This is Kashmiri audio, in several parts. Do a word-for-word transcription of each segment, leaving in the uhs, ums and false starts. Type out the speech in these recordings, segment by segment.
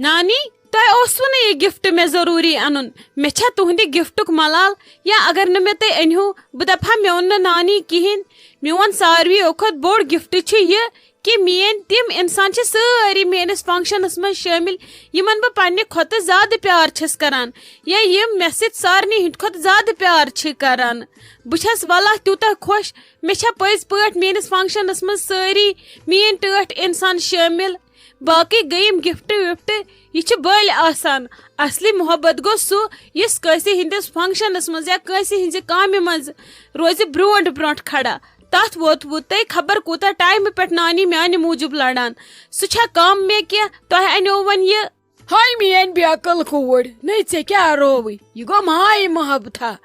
نانی، تۄہہِ اوسوٕ نہٕ یہِ گفٹ مےٚ ضروٗری انُن۔ مےٚ چھا تُہنٛدِ گفتُک ملال؟ یا اگر نہٕ مےٚ تُہۍ أنۍہِو، بہٕ دپہٕ ہا مےٚ اوٚن نہٕ نانی کِہیٖنۍ۔ میون ساروِیو کھۄتہٕ بوٚڑ گفٹ چھُ یہِ کہِ میٲنۍ تِم انسان چھِ سٲری میٲنِس فنکشنس منٛز شٲمِل، یِمن بہٕ پننہِ کھۄتہٕ زیادٕ پیار چھَس کران، یا یِم مےٚ سۭتۍ سارنٕے ہٕنٛدِ کھۄتہٕ زیادٕ پیار چھِ کران۔ بہٕ چھَس واللہ تیوٗتاہ خۄش، مےٚ چھا پٔزۍ پٲٹھۍ میٲنِس فنکشنس منٛز سٲری میٲنۍ ٹٲٹھۍ انسان شٲمِل۔ باقٕے گٔے یِم گفٹ وفٹ، یہِ چھِ بٔلۍ آسان۔ اصلی محبت گوٚو سُہ، یُس کٲنٛسہِ ہٕنٛدِس فنکشنس منٛز یا کٲنٛسہِ ہٕنٛزِ کامہِ منٛز روزِ برونٛٹھ برونٛٹھ کھڑا۔ تتھ ووتوٕ تۄہہِ خبر کوٗتاہ ٹایمہٕ پٮ۪ٹھ نانی میانہِ موٗجوٗب لڑان۔ سُہ چھا کم مےٚ کینٛہہ؟ تۄہہِ انیو وۄنۍ یہِ۔ ہاے میٲنۍ بے عقل کوٗر، نے ژےٚ کیٛاہ رووٕے؟ یہِ گوٚو ماے محبتھا؟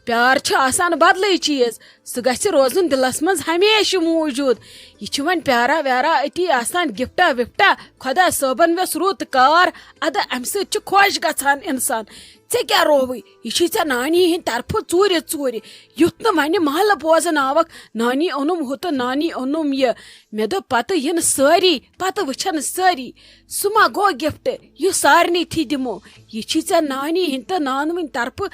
پیار چھُ آسان بدلٕے چیٖز، سُہ گژھِ روزُن دِلس منٛز ہمیشہٕ موٗجوٗد۔ یہِ چھُ وۄنۍ پیارا ویارا أتی آسان، گفٹا وفٹا۔ خۄدا صٲبن ویوٚس رُت کار، ادٕ امہِ سۭتۍ چھُ خۄش گژھان انسان۔ ژےٚ کیٛاہ رووٕے؟ یہِ چھُے ژےٚ نانی ہٕنٛدِ طرفہٕ ژوٗرِ ژوٗرِ۔ یُتھ نہٕ وۄنہِ محلہٕ بوزن آوکھ، نانی اوٚنُم ہُہ تہٕ نانی اوٚنُم یہِ۔ مےٚ دوٚپ پتہٕ یِن سٲری، پتہٕ وٕچھن سٲری۔ سُہ ما گوٚو گفٹ یُس سارنٕے تھی دِمو؟ یہِ چھُے ژےٚ نانی ہٕنٛدِ تہٕ نانوٕنۍ طرفہٕ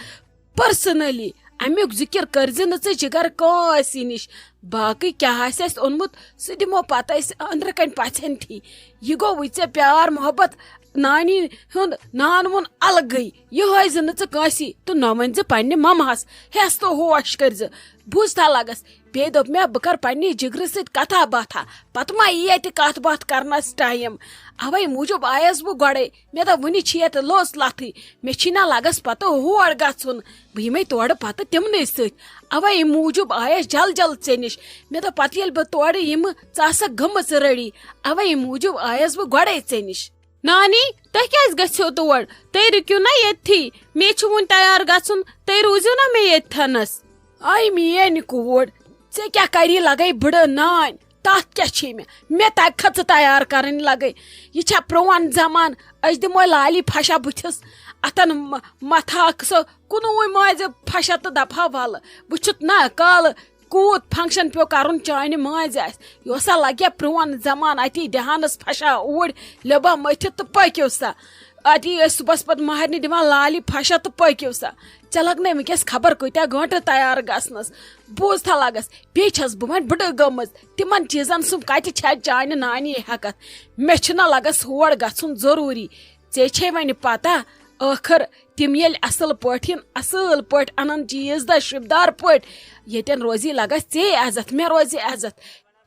پرسنلی۔ امیُک ذکر کٔرزِ نہٕ ژٕ جگر کٲنٛسی نِش۔ باقٕے کیٛاہ آسہِ اَسہِ اوٚنمُت، سُہ دِمو پتہٕ أسۍ أنٛدرٕ کنۍ پژھٮ۪ن تھی۔ یہِ گوٚو وۄنۍ ژےٚ پیار محبت نانی ہُنٛد نانوُن الگٕے۔ یہِ ہٲیزِ نہٕ ژٕ کٲنٛسی تہٕ نہ ؤنۍزِ پننہِ ممہس۔ ہٮ۪س تہٕ ہوش کٔرزِ۔ بوٗزتھا لگس؟ بیٚیہِ دوٚپ مےٚ، بہٕ کرٕ پننہِ جگرٕ سۭتۍ کتھا باتھا، پتہٕ ما یی اتہِ کتھ باتھ کرنس ٹایم۔ اوے موٗجوٗب آیس بہٕ گۄڈے۔ مےٚ دوٚپ، وُنہِ چھِ یتہِ لوٚژ لتھٕے، مےٚ چھی نہ لگس پتہٕ ہور گژھُن۔ بہٕ یِمے تورٕ پتہٕ تِمنٕے سۭتۍ۔ اوے موٗجوٗب آیس جل جل ژےٚ نِش۔ مےٚ دوٚپ، پتہٕ ییٚلہِ بہٕ تورٕ یِمہٕ، ژٕ آسکھ گٔمٕژ ریڈی۔ اوے موٗجوٗب آیس بہٕ گۄڈے ژےٚ نِش۔ نانی، تُہۍ کیٛازِ گٔژھِو تور؟ تُہۍ رُکِو نا ییٚتھی۔ مےٚ چھُ وُنہِ تیار گژھُن، تُہۍ روٗزِو نا مےٚ ییٚتھنَس۔ آے میٲنۍ کوٗر، ژےٚ کیٛاہ کری لگے بٕڑٕ نانۍ؟ تتھ کیٛاہ چھے مےٚ؟ مےٚ تگہِ کھا ژٕ تیار کرٕنۍ لگے؟ یہِ چھا پرون زمان؟ أسۍ دِمو لالی پھشا بٕتھِس، اتھن م-، متھاکھ سۄ کُنوُے مٲنزِ پھشا تہٕ دپہا ولہٕ۔ وٕچھُتھ نا کالہٕ کوٗت فنکشن پیوٚو کرُن چانہِ مٲنزِ اسہِ۔ یہِ اوسا لگیا پرون زمان اتی دِہانس پھشا اوٗرۍ، لیوبا مٔتھِتھ تہٕ پٔکِو سا۔ اتی ٲسۍ صُبحس پتہٕ مہرنہِ دِوان لالی پھشا تہٕ پٔکِو سا۔ ژےٚ لگنے وٕنکیٚس خبر کۭتیاہ گٲنٹہٕ تیار گژھنس۔ بوٗزتھا لگس، بیٚیہِ چھس بہٕ وۄنۍ بٕڑٕ گٔمٕژ، تِمن چیٖزن سُم کتہِ چھےٚ چانہِ نانی ہٮ۪کتھ؟ مےٚ چھُنہ لگس ہور گژھُن ضروٗری۔ ژےٚ چھے وۄنۍ پتہ، ٲخٕر تِم ییٚلہِ اصل پٲٹھۍ یِن، اصل پٲٹھۍ انن چیٖز دہ شِبدار پٲٹھۍ، ییٚتٮ۪ن روزی لگس ژے عزت، مےٚ روزِ عزت۔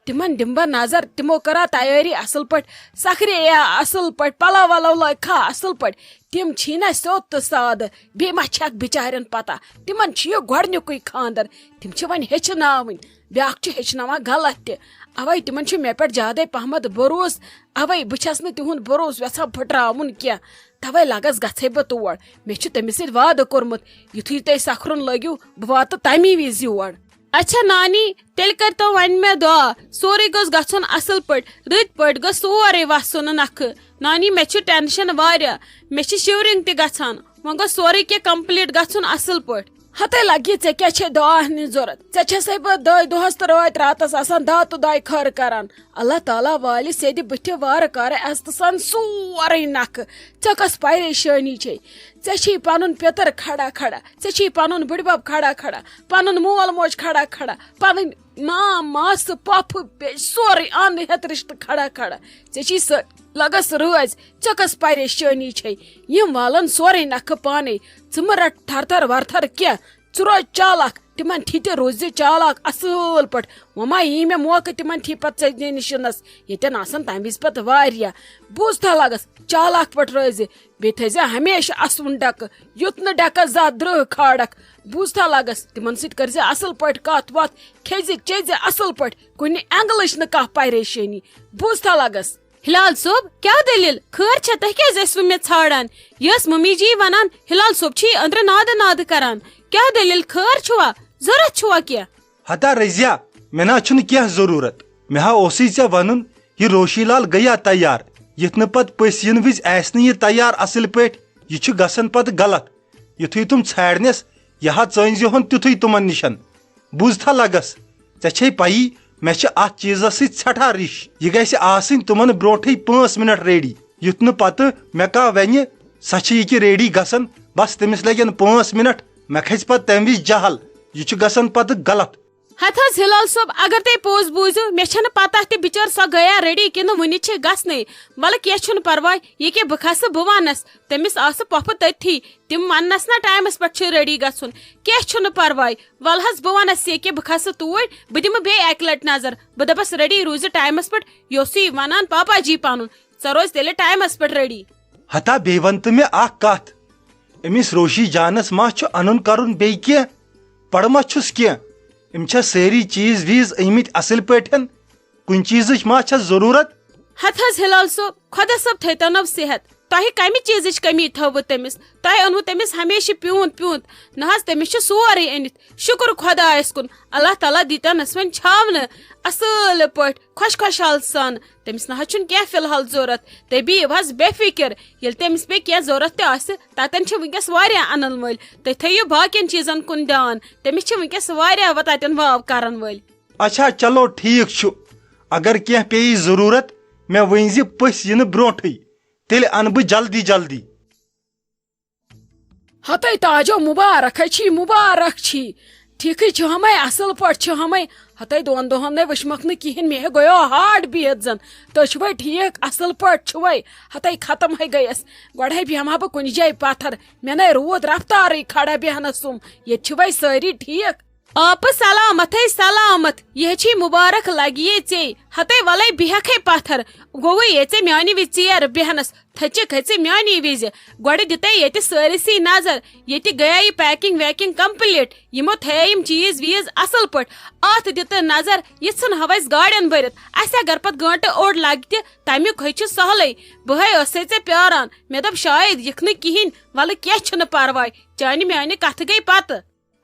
تِمن دِمہٕ بہٕ نظر، تِمو کٔرا تیٲری اصل پٲٹھۍ، سخرے یا اصل پٲٹھۍ، پلو ولو لٲگۍ کھا اصل پٲٹھۍ۔ تِم چھی نہ سیوٚد تہٕ سادٕ، بیٚیہِ ما چھکھ بِچارٮ۪ن پتہ، تِمن چھُ یہِ گۄڈنیُکُے خاندر، تِم چھِ وۄنۍ ہیٚچھناوٕنۍ، بیٛاکھ چھُ ہیٚچھناوان غلط تہِ۔ اوے تِمن چھُ مےٚ پٮ۪ٹھ زیادے پہمتھ بروسہٕ، اوے بہٕ چھس نہٕ تِہُنٛد بروسہٕ یژھان پھٕٹراوُن کینٛہہ، توے لگس گژھے بہٕ تور۔ مےٚ چھُ تٔمِس سۭتۍ وعدٕ کوٚرمُت، یُتھُے تُہۍ سکھرُن لٲگِو، بہٕ واتہٕ تمی وِزِ یور۔ اچھا نانی، تیٚلہِ کٔرۍتو وۄنۍ مےٚ دُعا، سورُے گوٚژھ گژھُن اصل پٲٹھۍ، رٕتۍ پٲٹھۍ گوٚژھ سورُے وسُن نکھٕ۔ نانی، مےٚ چھُ ٹینشن واریاہ، مےٚ چھِ شِورِنگ تہِ گژھان، وۄنۍ گوٚژھ سورُے کینٛہہ کمپلیٖٹ گژھُن اصل پٲٹھۍ۔ ہتے لگہِ، ژےٚ کیٛاہ چھے دُعا ہنٕچ ضروٗرت؟ ژےٚ چھے سَے بہٕ دۄہے دۄہس تہٕ رٲتۍ راتس آسان دعا تہٕ دعایہِ خٲر کران۔ اللہ تعالیٰ والہِ سیٚدِ بٕتھِ وارٕ کارٕ عزتہٕ سان سورُے نکھٕ۔ ژےٚ کۄس پریشٲنی چھے؟ ژےٚ چھے پنُن پیٚتٕر کھڑا کھڑا، ژےٚ چھے پنُن بٕڈبب کھڑا کھڑا، پنُن مول موج کھڑا کھڑا، پنٕنۍ مام ماسہٕ پۄپھٕ بیٚیہِ سورُے اَنٛد ہیٚتھ رِشتہٕ کھڑا کھڑا۔ ژےٚ چھے سُہ لگس رٲزۍ، ژےٚ کۄس پریشٲنی چھے؟ یِم والن سورُے نکھٕ پانے۔ ژٕ مہٕ رٹ تھر تھر ورتھر کینٛہہ، ژٕ روز چالاک، تِمن تھی تہِ روزِ چالاک اصل پٲٹھۍ۔ وۄنۍ ما یی مےٚ موقعہٕ تِمن تھی پتہٕ ژےٚ نِش یِنس، ییٚتٮ۪ن آسن تمہِ وِزِ پتہٕ واریاہ۔ بوٗزتھا لگس، چالاک پٲٹھۍ روزِ، بیٚیہِ تھٲیزِ ہمیشہِ اسوُن ڈکہٕ، یُتھ نہٕ ڈکس زانٛہہ درٛہ کھالکھ۔ بوٗزتھا لگس، تِمن سۭتۍ کٔرزِ اصل پٲٹھۍ کتھ وتھ، کھیزِ چیزِ اصل پٲٹھۍ، کُنہِ اینگلٕچ نہٕ کانٛہہ پریشٲنی۔ بوٗزتھا لگس۔ ہلال صٲب، کیٛاہ دٔلیٖل؟ خٲر چھا؟ تۄہہِ کیٛازِ ٲسوٕ مےٚ ژھانٛڈان؟ یہِ ٲس ممی جی ونان، ہلال صٲب چھُ یہِ أنٛدرٕ نادٕ نادٕ کران۔ کیٛاہ دٔلیٖل؟ خٲر چھُوا؟ ضروٗرت چھُوا کینٛہہ؟ ہتا رضیہ، مےٚ نہ چھُنہٕ کینٛہہ ضروٗرت۔ مےٚ ہا اوسُے ژےٚ ونُن، یہِ روشی لال گٔیا تیار۔ یِتھ نہٕ پتہٕ پٔژھۍ یِنہٕ وِزِ آسہِ نہٕ یہِ تیار اصل پٲٹھۍ، یہِ چھُ گژھان پتہٕ غلط۔ یُتھُے تِم ژھانٛڈنس، یہِ ہا ژٲنۍ زِ ہون تیُتھُے تِمن نِشن۔ بوٗزتھا لگس، ژےٚ چھے پیی، مےٚ چھِ اتھ چیٖزس سۭتۍ سٮ۪ٹھاہ رِش۔ یہِ گژھِ آسٕنۍ تِمن برونٹھٕے پانٛژھ منٹ ریڈی۔ یُتھ نہٕ پتہٕ مےٚ کانٛہہ ونہِ، سۄ چھِ یہِ کہِ ریڈی گژھان، بس تٔمِس لگن پانٛژھ منٹ، مےٚ کھژِ پتہٕ تمہِ وِزِ جہل، یہِ چھُ گژھان پتہٕ غلط۔ ہتہٕ حظ ہلال صٲب، اگر تُہۍ پوٚز بوٗزِو، مےٚ چھنہٕ پتہ تہِ بِچٲر سۄ گٔیا ریڈی کِنہٕ وُنہِ چھِ گژھنٕے۔ ولہٕ کینٛہہ چھُنہٕ پرواے، یہِ کہِ بہٕ کھسہٕ بہٕ ونس، تٔمِس آسہٕ پۄپھٕ تٔتھی، تِم وننس نا ٹایمس پٮ۪ٹھ چھُ ریڈی گژھُن۔ کینٛہہ چھُنہٕ پرواے، ولہٕ حظ بہٕ ونس یہِ کہِ بہٕ کھسہٕ توٗرۍ، بہٕ دِمہٕ بیٚیہِ اکہِ لٹہِ نظر، بہٕ دپس ریڈی روٗزِ ٹایمس پٮ۪ٹھ، یہِ اوسُے ونان پاپا جی پنُن، ژٕ روز تیٚلہِ ٹایمس پٮ۪ٹھ ریڈی۔ ہتا بیٚیہِ ون تہٕ مےٚ اکھ کتھ، أمِس روشی جانس ما چھُ انُن کرُن بیٚیہِ کینٛہہ؟ پرٕ ما چھُس کینٛہہ؟ أمۍ چھا سٲری چیٖز ویٖز أنۍمٕتۍ اصٕل پٲٹھۍ؟ کُنہِ چیٖزٕچ ما چھس ضروٗرت؟ ہتہٕ حظ ہلال صٲب، خۄدا صٲب تھٲیتو نو صحت۔ تۄہہِ کمہِ چیٖزٕچ کٔمی تھٲووٕ تٔمِس؟ تۄہہِ اوٚنوٕ تٔمِس ہمیشہِ پیوٗنت پیوٗنت۔ نہ حظ، تٔمِس چھُ سورُے أنِتھ۔ شُکر خۄدایس کُن، اللہ تعالیٰ دیٖتنس وۄنۍ چھاونہٕ اصٕل پٲٹھۍ، خۄش خۄشحال سان۔ تٔمِس نہ حظ چھُنہٕ کینٛہہ فی الحال ضوٚرتھ۔ تُہۍ بِہِو حظ بے فِکر، ییٚلہِ تٔمِس بیٚیہِ کینٛہہ ضوٚرتھ تہِ آسہِ، تتٮ۪ن چھِ وٕنکیٚس واریاہ انن وٲلۍ۔ تُہۍ تھٲیِو باقین چیٖزن کُن دیان، تٔمِس چھِ وٕنکیٚس واریاہ وۄنۍ تتٮ۪ن واو کرن وٲلۍ۔ اچھا، چلو ٹھیٖک چھُ، اگر کینٛہہ پیٚیہِ ضروٗرت، مےٚ ؤنۍ زِ پٔژھۍ یِنہٕ برونٹھٕے، تیٚلہِ انہٕ بہٕ جلدی جلدی۔ ہتے تاجو، مبارک ہے چھی، مبارک چھی۔ ٹھیکھٕے چھِ ہمے، اصل پٲٹھۍ چھِ ہمے۔ ہتے دۄن دۄہن نے وٕچھمکھ نہٕ کِہیٖنۍ، مےٚ ہے گٔیو ہارٹ بِہِتھ زن۔ تُہۍ چھِوے ٹھیٖک، اصل پٲٹھۍ چھِوے؟ ہتے ختم ہے گٔیس۔ گۄڈٕ ہے بیٚہمہٕ ہا بہٕ کُنہِ جایہِ پتھر۔ مےٚ نے روٗد رفتارٕے کھڑا بیٚہنس سُم۔ ییٚتہِ چھِوے سٲری ٹھیٖک؟ آپہٕ سلامت ہے سلامت، یہِ چھی مبارک لگیے ژے۔ ہتے ولے بیہکھ ہے پتھر، گوٚوُے ییژے میانہِ وِزِ ژیر بیہنس۔ تھٔچِکھ ہے ژٕ میٛانی وِزِ۔ گۄڈٕ دِتے ییٚتہِ سٲرسٕے نظر۔ ییٚتہِ گٔیے یہِ packing ویکنگ complete۔ یِمو تھٲے یِم چیٖز ویٖز اصل پٲٹھۍ۔ اتھ دِ تہٕ نظر، یہِ ژھٕنہو أسۍ گاڑٮ۪ن بٔرِتھ۔ اسہِ اگر پتہٕ گٲنٹہٕ اوٚڑ لگہِ تہِ، تمیُک ہے چھُ سہلٕے۔ بہٕ ہے ٲسے ژےٚ پیاران۔ مےٚ دوٚپ شاید یِکھ نہٕ کِہیٖنۍ۔ ولہٕ کینٛہہ چھُنہٕ پرواے۔ چانہِ میانہِ کتھٕ گٔے پتہٕ۔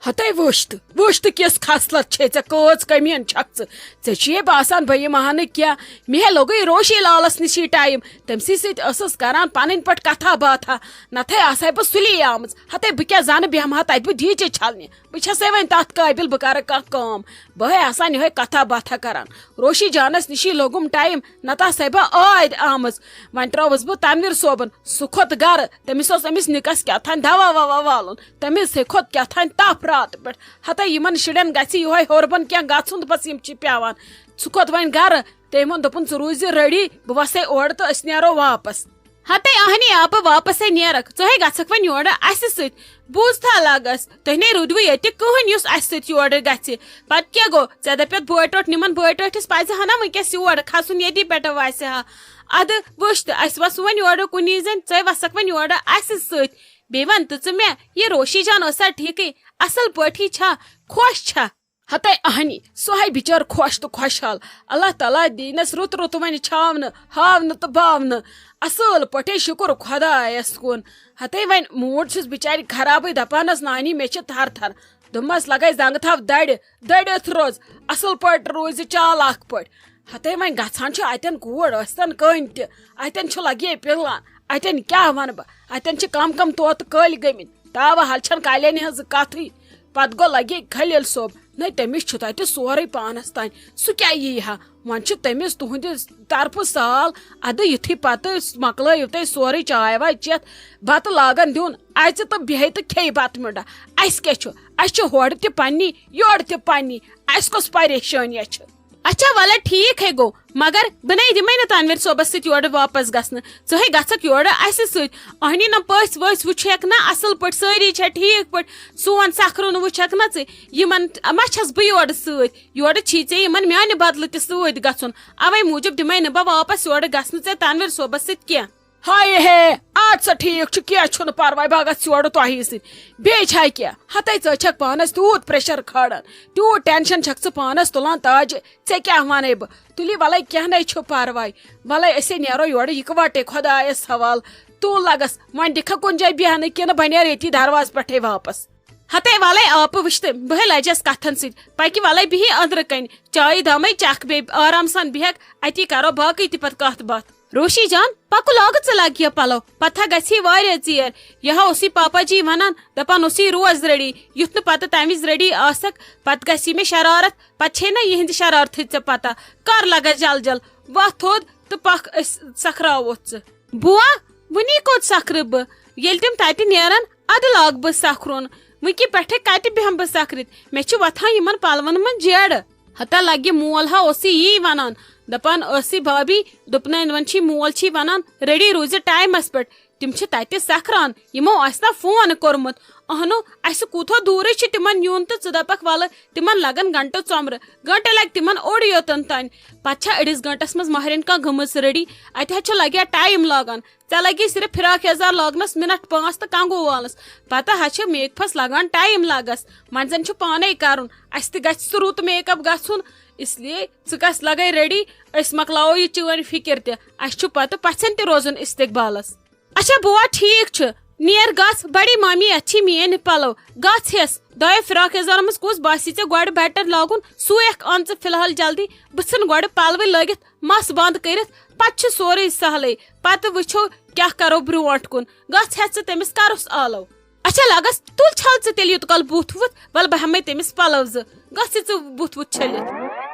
ہتے وٕچھ تہٕ، وٕچھ تہٕ کِژھ خصلت چھے ژےٚ، کٔژ کٔمین چھکھ ژٕ۔ ژےٚ چھُیے باسان بہٕ یِمہٕ ہا نہٕ کینٛہہ۔ مےٚ ہے لوٚگُے روشی لالس نِشی ٹایم، تٔمۍ سٕے سۭتۍ ٲسٕس کران پنٕنۍ پٲٹھۍ کتھا باتھا، نتہٕ ہے آسہٕ ہا بہٕ سُلی آمٕژ۔ ہتے بہٕ کیٛاہ زانہٕ بیٚہمہٕ ہا تتہِ بہٕ دیٖچہِ چھلنہِ، بہٕ چھسے وۄنۍ تتھ قٲبل بہٕ کرٕ کانٛہہ کٲم۔ بہٕ ہے آسان یِہوٚے کتھا باتھا کران۔ روشی جانس نِشی لوٚگُم ٹایم، نتہٕ آسہٕ ہے بہٕ ٲدۍ آمٕژ۔ وۄنۍ ترٲوٕس بہٕ تنویر صٲبُن، سُہ کھوٚت گرٕ، تٔمِس اوس أمِس نِکس کیٛاہ تام دوا ووا والُن۔ تٔمِس ہے کھوٚت کیٛاہ تام تپھ راتہٕ پٮ۪ٹھ۔ ہتے یِمن شُرٮ۪ن گژھِ یِہوٚے ہیوٚر بۄن کینٛہہ گژھُن، تہٕ بس یِم چھِ پٮ۪وان۔ سُہ کھوٚت وۄنۍ گرٕ۔ تٔمۍ ووٚن، دوٚپُن، "ژٕ روٗزِ ریڈی، بہٕ وسے اورٕ تہٕ أسۍ نیرو واپس۔" ہتے اہنی آپہٕ واپسے نیرکھ، ژٕ ہے گژھکھ وۄنۍ یورٕ اسہِ سۭتۍ۔ بوٗز تھا لگس، تُہۍ نے روٗدوٕ ییٚتہِ کٕہٕنۍ یُس اسہِ سۭتۍ یورٕ گژھِ۔ پتہٕ کیٛاہ گوٚو؟ ژےٚ دپیتھ بٲے ٹوٹھ نِمن، بٲے ٹٲٹھِس پزِ ہا نا وٕنکیٚس یور کھسُن، ییٚتی پٮ۪ٹھ وسہِ ہا۔ ادٕ وٕچھ تہٕ، اسہِ وس وۄنۍ یورٕ کُنی زٔنۍ، ژے وسکھ وۄنۍ یورٕ اسہِ سۭتۍ۔ بیٚیہِ ون تہٕ ژٕ مےٚ، یہِ روشی جان ٲسا ٹھیٖکٕے؟ اصل پٲٹھی چھا؟ خۄش چھا؟ ہتے اہنی، سۄ ہے بِچٲر خۄش تہٕ خۄشحال۔ اللہ تعالیٰ دیٖنس رُت رُت وۄنۍ چھاونہٕ، ہاونہٕ تہٕ باونہٕ۔ اصل پٲٹھۍ شُکر خۄدایس کُن۔ ہتے وۄنۍ موٗڈ چھُس بِچارِ خرابٕے، دپانس، "نانی، مےٚ چھِ تھر تھر۔" دوٚپمس، "لگے زنگہٕ تھپھ درِ، دٔرِتھ روز، اصل پٲٹھۍ روزِ چالاک پٲٹھۍ۔" ہتے وۄنۍ گژھان چھُ اتٮ۪ن کوٗر ٲسۍتن کٔہٕنۍ تہِ، اتٮ۪ن چھُ لگے پِلان، اتٮ۪ن کیٛاہ ونہٕ بہٕ، اتٮ۪ن چھِ کم کم طوطہٕ کٔلۍ گٔمٕتۍ۔ تاوٕ حال چھَنہٕ کالینہِ ہٕنٛز کتھٕے۔ پتہٕ گوٚو لگے خلیل صٲب، نَے تٔمِس چھُ تتہِ سورُے پانس تام۔ سُہ کیٛاہ یی ہا؟ وۄنۍ چھُ تٔمِس تُہنٛدِ طرفہٕ سال۔ ادٕ یُتھُے پتہٕ مۄکلٲیِو تُہۍ سورُے چاے واے چٮ۪تھ، بتہٕ لاگن دیُن اژِ تہٕ بیٚہہِ تہٕ کھیٚیہِ بتہٕ میوٚنٛڈا۔ اسہِ کیٛاہ چھُ؟ اسہِ چھِ ہورٕ تہِ پننی، یورٕ تہِ پننی۔ اسہِ کۄس پریشٲنی چھِ؟ اچھا، ولہٕ ٹھیٖک ہے گوٚو، مگر بہٕ نے دِمے نہٕ تنویر صٲبس سۭتۍ یورٕ واپس گژھنہٕ۔ ژٕ ہے گژھکھ یورٕ اسہِ سۭتۍ۔ اہنی نہ پٔژھۍ ؤژھۍ وٕچھکھ نہ اصل پٲٹھۍ، سٲری چھا ٹھیٖک پٲٹھۍ؟ سون سکھرُن وٕچھکھ نہ ژٕ؟ یِمن ما چھس بہٕ یورٕ سۭتۍ؟ یورٕ چھی ژےٚ یِمن میانہِ بدلہٕ تہِ سۭتۍ گژھُن۔ اوے موٗجوٗب دِمے نہٕ بہٕ واپس یورٕ گژھنہٕ ژےٚ تنویر صٲبس سۭتۍ کینٛہہ۔ ہاے ہے، اد سا ٹھیٖک چھُ، کینٛہہ چھُنہٕ پرواے، بہٕ گژھٕ یورٕ تۄہی سۭتۍ۔ بیٚیہِ چھا کینٛہہ؟ ہتے ژٕ چھکھ پانس تیوٗت پریشر کھالان، تیوٗت ٹینشن چھکھ ژٕ پانس تُلان تاجہِ، ژےٚ کیٛاہ ونے بہٕ؟ تُلی ولے کینٛہہ نے چھُ پرواے، ولے أسے نیرو یورٕ یکوٹے خۄدایس حوال۔ تُل لگس، وۄنۍ دِکھا کُنہِ جایہِ بیہنہٕ کِنہٕ بہٕ نیرٕ ییٚتی دروازٕ پٮ۪ٹھے واپس؟ ہتے ولے آپہٕ وٕچھتہٕ بہٕ ہے لجس کتھن سۭتۍ، پکہِ ولے بِہی أنٛدرٕ کنہِ، چایہِ دامے چکھ بیٚیہِ آرام سان بیہکھ، اتی کرو باقٕے تہِ پتہٕ کتھ باتھ۔ روشی جان، پکُ لاگہٕ ژٕ لگہِ یہِ پلو، پتہٕ ہا گژھی واریاہ ژیر۔ یہِ ہا اوسُے پاپا جی ونان، دپان اوسُے روز ریڈی، یُتھ نہٕ پتہٕ تمہِ وِزِ ریڈی آسکھ، پتہٕ گژھی مےٚ شرارت، پتہٕ چھے نہ یِہنٛدِ شرارتھٕچ ژےٚ پتہ۔ کر لگس جل جل، وۄتھ تھوٚد تہٕ پکھ، أسۍ سکھراووتھ ژٕ۔ بوا، وٕنی کوٚت سکھرٕ بہٕ؟ ییٚلہِ تِم تتہِ نیرن، ادٕ لاگہٕ بہٕ سکھرُن۔ وٕنکہِ پٮ۪ٹھے کتہِ بیٚہمہٕ بہٕ سکھرِتھ؟ مےٚ چھِ وۄتھان یِمن پلون منٛز جیڑٕ۔ ہتا لگہِ مول ہا اوسُے یی ونان، دپان ٲسٕے بھابھی، دوٚپنَے وۄنۍ چھی مول چھی ونان، ریڈی روٗزِ ٹایمس پٮ۪ٹھ۔ تِم چھِ تتہِ سکھران، یِمو آسہِ نا فون کوٚرمُت۔ اہنو، اسہِ کوٗتاہ دوٗرے چھُ تِمن یُن تہٕ ژٕ دپکھ ولہٕ تِمن لگن گنٹہٕ ژۄمرٕ، گنٹہٕ لگہِ تِمن اوٚڑ یوتن تانۍ۔ پتہٕ چھا أڑِس گنٹس منٛز مہرِنۍ کانٛہہ گٔمٕژ ریڈی؟ اتہِ حظ چھُ لگیا ٹایم لاگان، ژےٚ لگی صرف فراک یزار لاگنس منٹ پانٛژھ تہٕ کنگو والنس، پتہٕ حظ چھِ میک اپس لگان ٹایم لگس۔ وۄنۍ زن چھُ پانے کرُن، اسہِ تہِ گژھِ سُہ رُت میک اپ گژھُن، اس لیے ژٕ گژھ لگے ریڈی، أسۍ مۄکلاوو یہِ چٲنۍ فکر تہِ، اسہِ چھُ پتہٕ پژھٮ۪ن تہِ روزُن استقبالس۔ اچھا بوا، ٹھیک چھُ، نیر گژھ، بڑی مامی اتھ چھی میٲنۍ پلو، گژھ ہیس۔ دۄیو فراک یزارو منٛز کُس باسی ژےٚ گۄڈٕ بیٹر لاگُن، سُے اکھ اَن ژٕ فی الحال جلدی۔ بہٕ ژھٕن گۄڈٕ پلوٕے لٲگِتھ، مس بند کٔرِتھ، پتہٕ چھُ سورُے سہلٕے۔ پتہٕ وٕچھو کیٛاہ کرو برونٛٹھ کُن۔ گژھ ہیس ژٕ تٔمِس کرُس آلو۔ اچھا لگس، تُل چھل ژٕ تیٚلہِ یوٗت کال بُتھ وُتھ، ول بہٕ ہٮ۪مے تٔمِس پلو زٕ۔ گژھ ژٕ بُتھ وُتھ چھٔلِتھ۔